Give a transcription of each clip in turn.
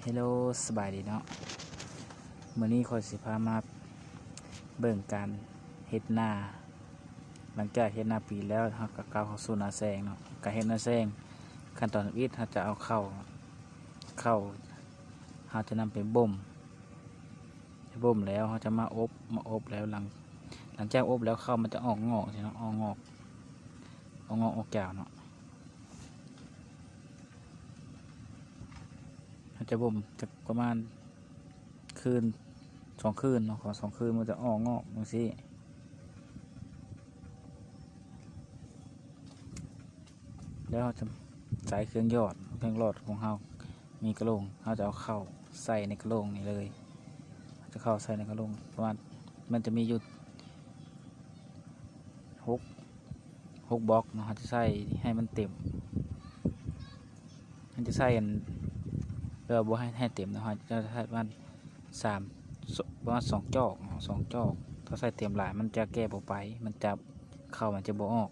ເຮລໂລ ສະບາຍດີເນາະ. ມື້ນີ້ຂ້ອຍຊິພາມາເບິ່ງການເຮັດນາ. ຫຼັງຈາກເຮັດນາປີແລ້ວ ເຮົາກໍກ້າວເຂົ້າສູ່ນາແຊງເນາະ. ການເຮັດນາແຊງ ຂັ້ນຕອນທຳອິດ ເຮົາຈະເອົາເຂົ້າ ເຂົ້າ ເຮົາຈະນຳໄປບົ່ມ. ບົ່ມແລ້ວ ເຮົາຈະມາອົບ ມາອົບແລ້ວ ຫຼັງ ຫຼັງຈາກອົບແລ້ວ ເຂົ້າມັນຈະອອກງອກຊີ້ເນາະ ອອກງອກ ອອກງອກອອກຈາວເນາະ. ເຮົາຈະບົ່ມຈັກປະມານຄືນ ສອງຄືນເນາະ ສອງຄືນມັນຈະອອກງອກຈັ່ງຊີ້. ແລ້ວເຮົາຈະໃສ່ເຄື່ອງຢອດ ເຄື່ອງຫຼອດຂອງເຮົາ ມີກະໂຫຼງ ເຮົາຈະເອົາເຂົ້າໃສ່ໃນກະໂຫຼງນີ້ເລີຍ. ເຮົາຈະເຂົ້າໃສ່ໃນກະໂຫຼງ ປະມານ ມັນຈະມີຢູ່ຫົກ ຫົກບລັອກເນາະ ເຮົາຈະໃສ່ໃຫ້ມັນເຕັມ. ເຮົາຈະໃສ່ອັນ ແບບວ່າບໍ່ໃຫ້ ໃຫ້ເຕັມເນາະ ເຮົາຈະໃສ່ປະມານສາມ ປະມານສອງຈອກເນາະ ສອງຈອກ. ຖ້າໃສ່ເຕັມຫຼາຍ ມັນຈະແກ່ບໍ່ໄປ ມັນຈະ ເຂົ້າມັນຈະບໍ່ອອກ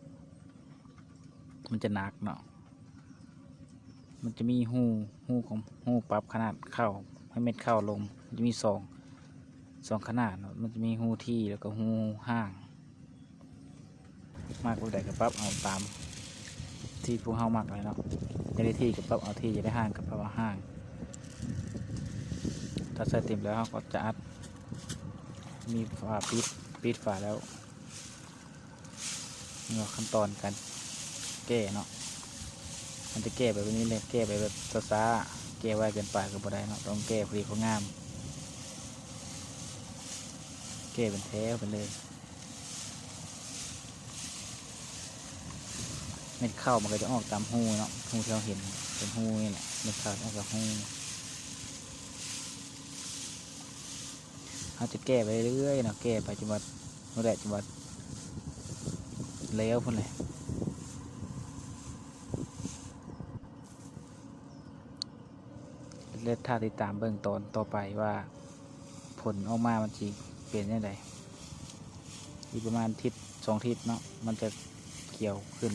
ມັນຈະໜັກເນາະ. ມັນຈະມີຮູ ຮູຂອງ ຮູປັບຂະໜາດເຂົ້າ ໃຫ້ເມັດເຂົ້າລົງ ມັນຈະມີສອງ ສອງຂະໜາດເນາະ. ມັນຈະມີຮູທີ່ ແລ້ວກໍຮູຮ່າງ. ມັກແບບໃດກໍປັບເອົາຕາມທີ່ພວກເຮົາມັກເລີຍເນາະ. ຢາກໄດ້ທີ່ກໍປັບເອົາທີ່ ຢາກໄດ້ຮ່າງກໍປັບເອົາຮ່າງ. ຖ້າໃສ່ເຕັມແລ້ວ ເຮົາກໍຈະອັດ ມີຝາປິດ ປິດຝາແລ້ວ. ນີ້ວ່າຂັ້ນຕອນການແກ່ເນາະ ມັນຈະແກ່ແບບນີ້ແຫຼະ ແກ່ໄປແບບຊ້າໆ ແກ່ໄວເກີນໄປກໍບໍ່ໄດ້ເນາະ ຕ້ອງແກ່ພໍດີພໍງາມ ແກ່ເປັນແຖວໄປເລີຍ. ເມັດເຂົ້າມັນກໍຈະອອກຕາມຮູເນາະ ຮູທີ່ເຮົາເຫັນເປັນຮູນີ້ແຫຼະ ເມັດເຂົ້າອອກຕາມຮູ. ເຮົາຈະແກ່ໄປເລື້ອຍໆເນາະ ແກ່ໄປຈົນວ່າ ພຸ້ນແຫຼະ ຈົນວ່າແລ້ວພຸ້ນແຫຼະ. ແລະ ຖ້າຕິດຕາມເບິ່ງຕອນຕໍ່ໄປວ່າຜົນອອກມາມັນຊິເປັນຈັ່ງໃດ. ອີກປະມານທິດສອງທິດເນາະ ມັນຈະຂຽວຂຶ້ນ.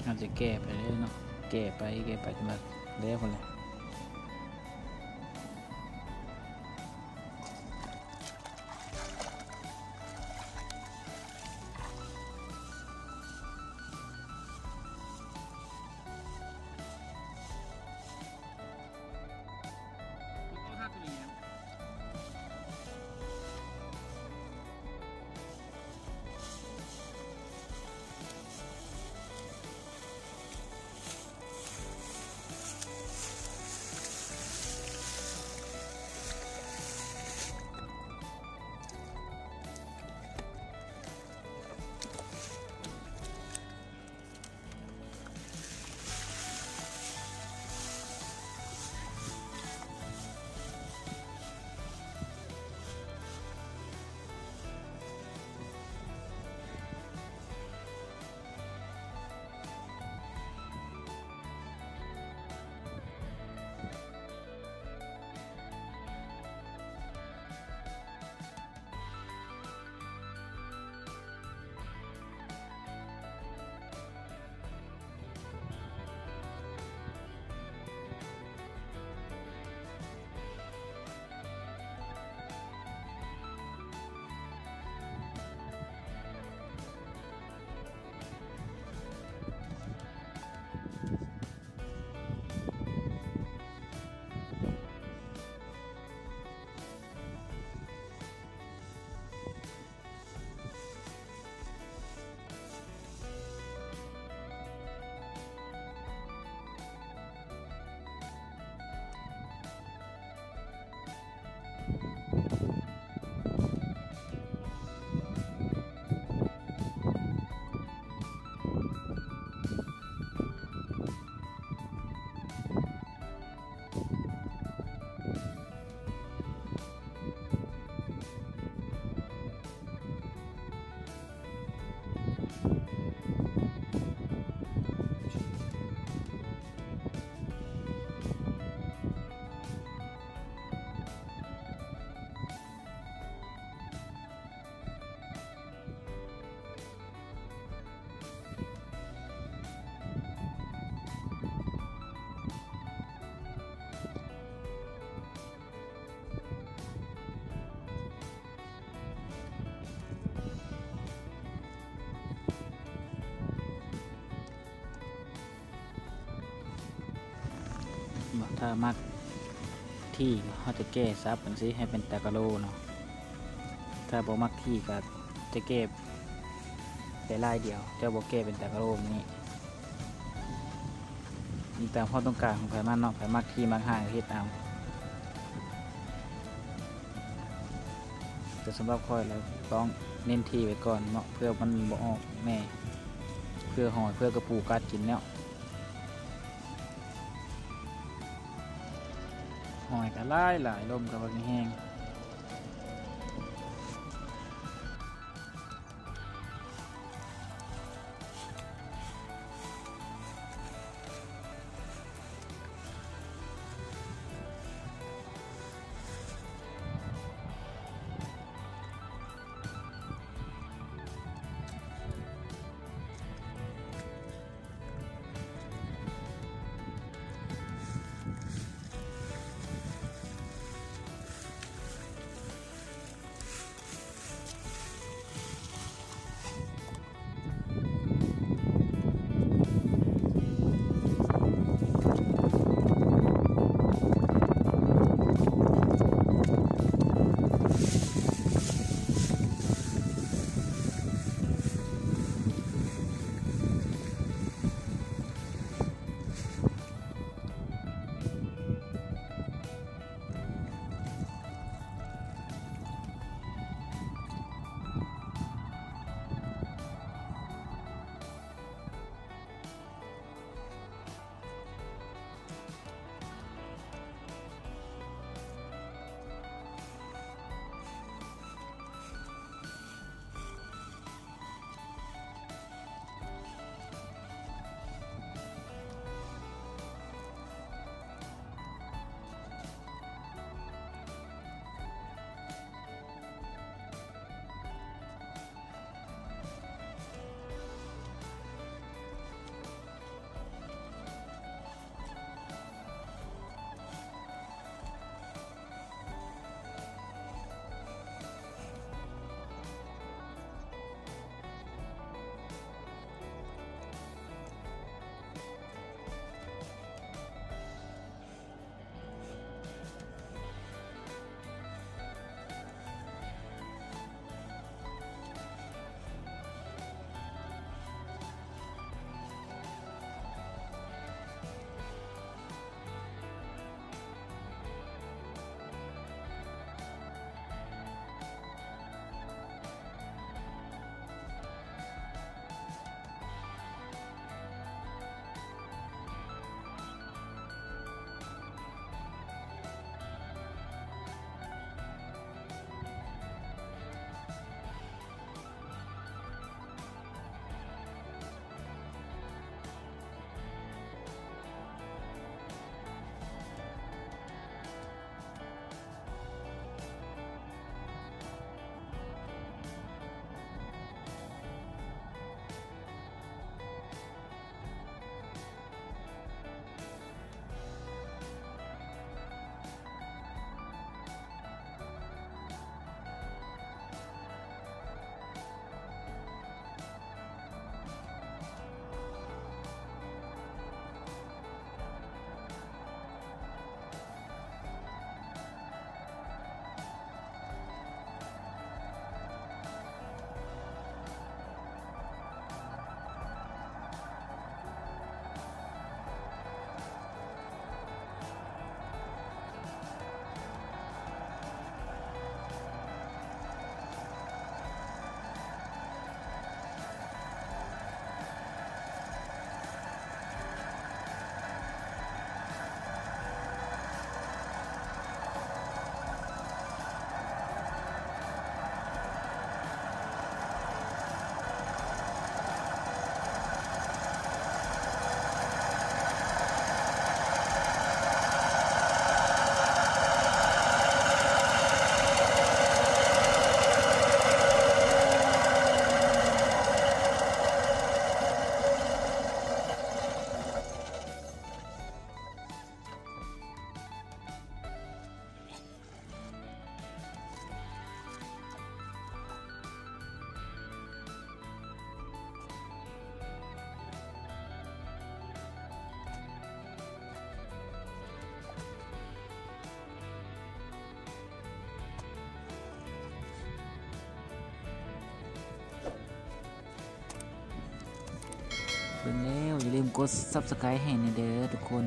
ເຮົາຈະແກ່ໄປເລື້ອຍເນາະ ແກ່ໄປ ແກ່ໄປຈົນວ່າແລ້ວພຸ້ນແຫຼະ. ເ ບໍ່ ຖ້າມັກທີ່ເຮົາຈະແກ່ສັບຈັ່ງຊີ້ໃຫ້ເປັນຕາກະໂລເນາະ. ຖ້າບໍ່ມັກທີ່ກໍຈະແກ່ແຕ່ລາຍດຽວ, ຈະບໍ່ແກ່ເປັນຕາກະໂລແບບນີ້. ອີງຕາມຄວາມຕ້ອງການຂອງໃຜມັນເນາະ, ໃຜມັກທີ່ມັກຮ້າຍກໍເຮັດເອົາ. ແຕ່ສຳລັບຂ້ອຍແລ້ວຕ້ອງເນັ້ນທີ່ໄວ້ກ່ອນເນາະ, ເພື່ອມັນບໍ່ອອກແນ່, ເພື່ອຫອຍ ເພື່ອກະປູກັດກິນແລ້ວ. ຫອຍກໍຫຼາຍໆ, ລົມກໍບັກແຮງ. ເບິ່ງແລ້ວຢ່າລືມກົດ Subscribe ໃຫ້ແດ່ເດີທຸກຄົນ.